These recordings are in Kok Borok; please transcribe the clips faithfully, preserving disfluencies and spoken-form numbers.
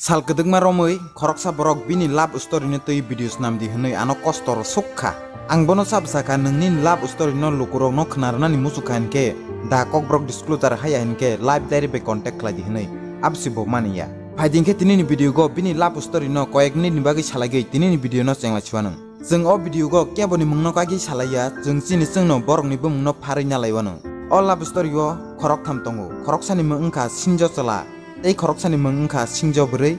Sal kwdwkma romwi khoroksa borok bini love story no twi video swnam di hwnwi ano kosto rw suk kha. Ang bono sabo sa kha, nwng nini love story no lukurok no khna rwnani muchuk kha hinkhe da Kokborok disclosure haya hinkhe live diary bai contact khlai di hwnwi, abo se bo mani ya. Phai di hinkhe tini ni video go bini love story no koyek minute ni bagwi salai gwi tini ni video no chenglai si anw. Chwng o video go keboni mungno kagwi salaiya, chwng chini chwngno borokni bumungno pharwi nalaiwano. O love story o khoroktham tongo, khoroksani mung wngkha Sinjo Chwla, tei khoroksani mung wngkha Sinjo Bwrwi,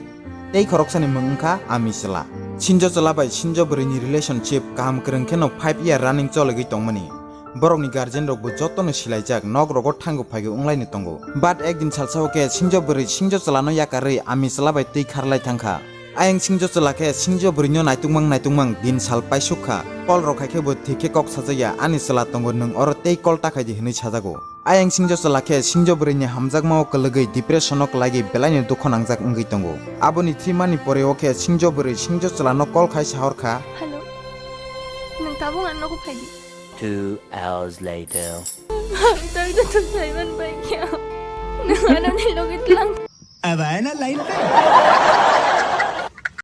tei khoroksani mung wngkha Ami Chwla. Sinjo Chwla bai Sinjo Bwrwini relationship kaham kwrwng kheno five year running choligwi tongmani. Borokni guardian rokbo jotono silaijak, nok rogo thango phaigo wnglaino tongo. But ekdin salsa o khe Sinjo Bwrwi Sinjo Chwlano yakarwi Ami Chwla bai twi kharlai thangkha. Ayang Sinjo Chwla khe Sinjo Bwrwino naitungmang naitungmang din sal paisuk kha. Call rok khai khe bo thik khe kok sajakya, "Ani chwla tongo, nwng oro tei call ta khai di," hwnwi sajago. Ayang Sinjo Chwla khe Sinjo Bwrwini hamjakmao kwlwgwi depression o kwlaiwi belaino dukho nangjak wngwi tongo. Aboni three month ni pore o khe Sinjo Bwrwi Sinjo Chwlano call khai sahor kha. Hello. Nwng tabuk ang nogo phai di. Two hours later. Ang tangda thung saiman bai kya. Nwng ano ni logi tlang. Aba na line pe.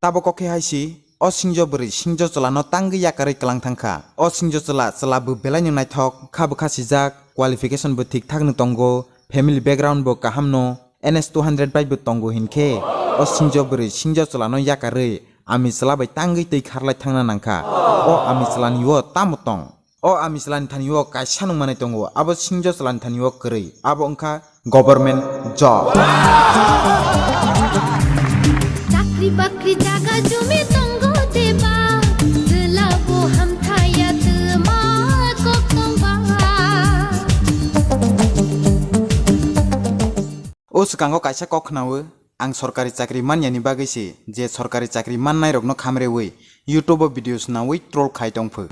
Tabuk kok khe hai si, o Sinjo Bwrwi Sinjo Chwlano tangwi yakarwi kwlang thangkha. O Sinjo Chwla, chwla bo belaino naithok, kha bo kha sijak, qualification bo thik thak no tongo, family background bo kaham no, N S two hundred bai bo tongo hinkhe, o Sinjo Bwrwi Sinjo Chwlano yakarwi Ami Chwla bai tangwi twi kharlai thangna nangkha. O Ami Chwlani o tamo tong? O Ami Chwlani thani o kaisa nung manwi tongo, abo Sinjo Chwlani thani o kwrwi, abo wngkha government job. Chakri bakri jaga jumi tongo deba, chwla bo hamthaya twma kok tongba. O swkango kaisa kok khnawo, ang sorkari chakri manyani bagwi se, je sorkari chakri mannairokno khamrewi YouTube o video swnawi troll khai tongphu.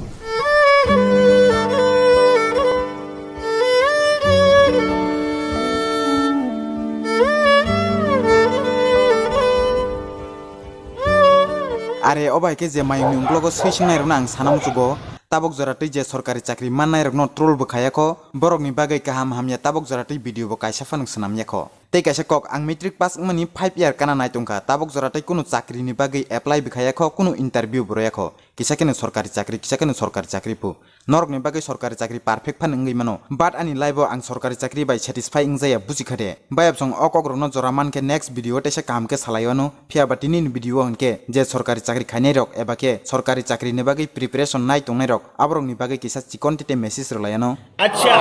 Are o bai khe je mayungni ungklogo swi swngnairokno ang sana muchugo, tabok jora twi je sorkari chakri mannairokno troll bo khaiya kho, borokni bagwi kaham hamya tabok jora twi video bo kaisa phano swnamya kho. Tei kaisa kok, ang matric pass wngmani five year kana nai tongkha, tabok jora tei kunu chakri ni bagwi apply bwkhaya kho, kunu interview bo roya kho, kisa khe no sorkari chakri, kisa khe no sorkari chakri phu. Norok ni bagwi sorkari chakri perfect phano wngwi mano, but ani life o ang sorkari chakri bai satisfy wngjaya, buji kha de. Bayapsong o kok rok no jora man khe next video o teisa kaham khe salai wano, phiya ba tini ni video o hwn khe je sorkari chakri khainai rok eba khe sorkari chakri ni bagwi preparation nai tongnai rok, aborok ni bagwi kisa chikon tete message rwlai ano. Acha.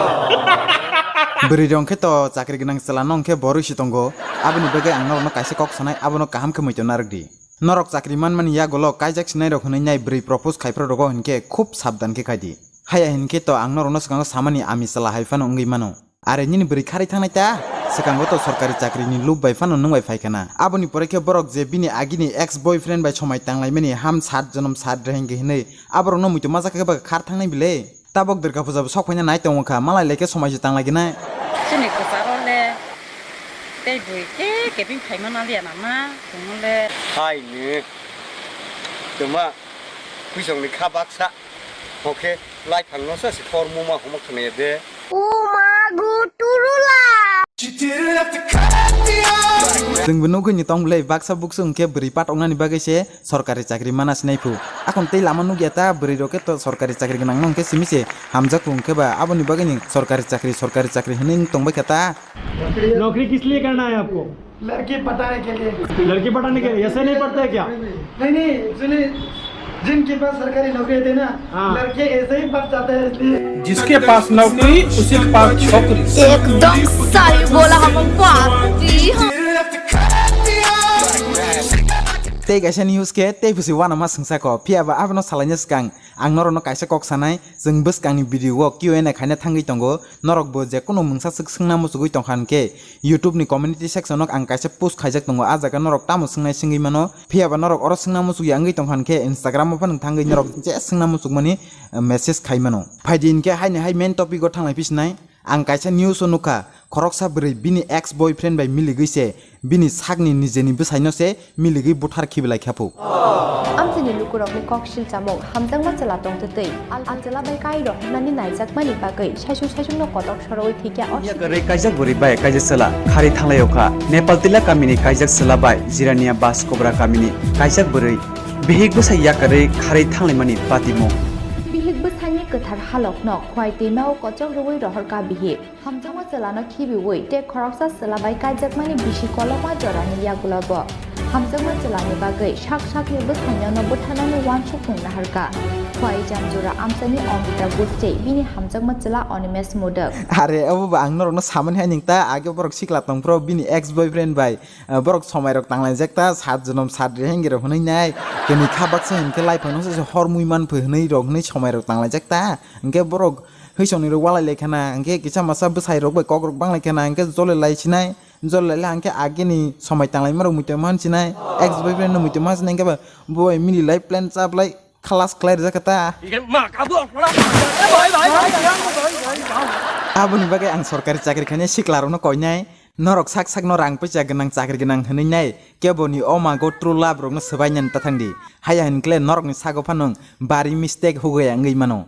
Bwrwi rok khe to chakri gwnang chwla no hwnkhe borwi si tongo. Aboni bagwi ang norokno kaisa kok sanai, abono kaham khe muitu narwk di. Norok chakri manmani yagulo kaijak sinai rok hwnwi nai bwrwi propose khai phro rogo hinkhe khub sabdan khe khai di. Haya hinkhe to ang norokno swkango samani ami chwla hai phano wngwi mano. Are nini bwrwi kharwi thangnai ta? Swkango to sorkari chakri ni lub bai phano nwng bai phai khana. Aboni pore khe borok je bini agini ex boyfriend bai somai tanglaimani ham sat jonom sat rehengwi hinwi aborokno muitu majak khe ba khar thangnai bile. Tabok Durga puja bo sok phaina nai tongo kha, malai lekhe somai se tang lai gwnai. Chini kwcharo le tei bui khe kebeng phaima naliya nama tongmo le. Hai ni. Tuma. Puisong ni kha baksa. Oke, lai phang no sa si khor muma homo khna ya de. O ma go turula. Chwng bo nugwi ni tong bwlai baksa buksu hwnkhe bwrwi pat wngnani bagwi se sorkari chakri mana sinai phu. Akhon tei lama nugya ta bwrwi rok khe to sorkari chakri gwnang no hwnkhe simi se hamjak phu hwnkhe ba aboni bagwi ni sorkari chakri sorkari chakri hwnwi wng tong bai kha ta. नौकरी किस लिए करना है आपको? लड़की पटाने के लिए। लड़की पटाने के लिए? ऐसे नहीं पढ़ते हैं क्या? नहीं, नहीं, एक्चुअली जिनके पास सरकारी नौकरी होती है ना, हाँ। लड़के ऐसे ही पट जाते हैं, इसलिए। जिसके पास नौकरी, उसी के पास छोकरी। एकदम सही बोला, हम बात की, हाँ। Tei kaisa news khe tei busi uanama swngsa kho, phiya ba abono salaina swkang ang norokno kaisa kok sanai, chwng bwskangni video o Q and A khaina thangwi tongo, norokbo je kunu mungsa swk swngna muchugwi tongkha hinkhe YouTube ni community section o ang kaisa post khaijak tongo, ah jaga norok tamo swngnai swngwi mano, phiya ba norok oro swngna muchugya wngwi tongkha hinkhe Instagram o phano thangwi norok je swngna muchukmani, eh, message khai mano. Phaidi hinkhe haini hai main topic o thanglai phi sinai. Ang kaisa news o nukha, khoroksa bwrwi bini ex boyfriend bai miligwi se bini sakni nijeni bwsaino se miligwi buthar khibilai kha phu. Amchaini lukurokni kok silchamung, hamjakma chwla tongtwtwi. Al-, al chwla bai kai rw hwnani naijakmani bagwi saichung saichungno kotok sorowi thwikya o. Yakarwi kaijak bwrwi bai kaijak chwla kharwi thanglaio kha. Nepal Tila kamini kaijak chwla bai Jirania Baskobra kamini kaijak bwrwi bihik bwsa yakarwi kharwi thanglaimani patimung. Bihik bwsani kwthar halokno Khwai twimao kochok rwui rohorkha bihik. Hamjakma chwlano khibiui tei khoroksa chwla bai kaijakmani bisi kolokma jorani yagulo bo. Hamjakma chwlani bagwi sak sakni bwsainono butharnani uansuk nung naharkha. Khwai Jamjura amchaini Amrita Guste, bini hamjakma chwla Animesh Modak. Are, obo bo ang norokno samani hai ningta, age borok sikla tongphuru bini ex boyfriend bai, eh, borok somairok tanglaijak ta, sat jonom sat rihengirok hwnwi nai, kwnwi kha baksa hinkhe laiphangno se hor mui manphi hwnwi rok hwnwi somairok tanglaijak ta, hinkhe borok hwisongni rok walai lai khana, hinkhe kisa masa bwsai rok bai kok rok bang lai khana, hinkhe jole lai sinai, jole lai le hinkhe agini somai tanglai ma rok muitu man sinai, ex boyfriend no muitu man sinai, hinkhe ba bo bai mili lai plan chap lai khalas khlai rijak kha ta. Aboni bagwi ang sorkari chakri khainai sikla rok no koinai, norok sak sak no rang puisa gwnang chakri gwnang hwnwi nai, kebo ni oma go true love rok no swbai nani ta thang di, haya hinkhe norok ni sago phano bari mistake hugaya wngwi mano.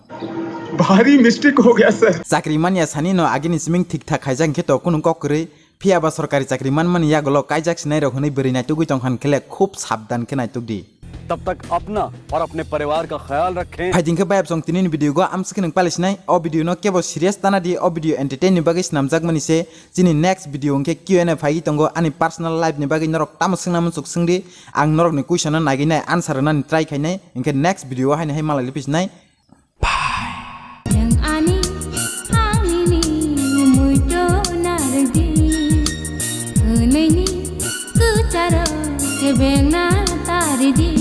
भारी मिस्टेक हो गया sir. Chakri manya sani no agini siming thik thak khaijak hinkhe to kunu kok kwrwi, phiya ba sorkari chakri manmani yagulo kaijak sinai rok hwnwi bwrwi naitugwi tong khan khe le khub sabdan khe naituk di. तब तक अपना और अपने परिवार का ख्याल रखें। Phaidi hinkhe bayap song tinini video go amswk khe nwng pali sinai, o video no kebo serious tana di, o video entertain ni bagwi swnamjak mani se, chini next video hinkhe Q and A phaiwi tongo, ani personal life ni bagwi norok tamo swngna muchuk swng di, ang norok ni question no naiwi nai answer rwnani try khainai, hinkhe next video o haino hai malai liphi sinai. Nwng ani hamini muitu narwdi, hwnwi ni kwcharo kebengna tardi.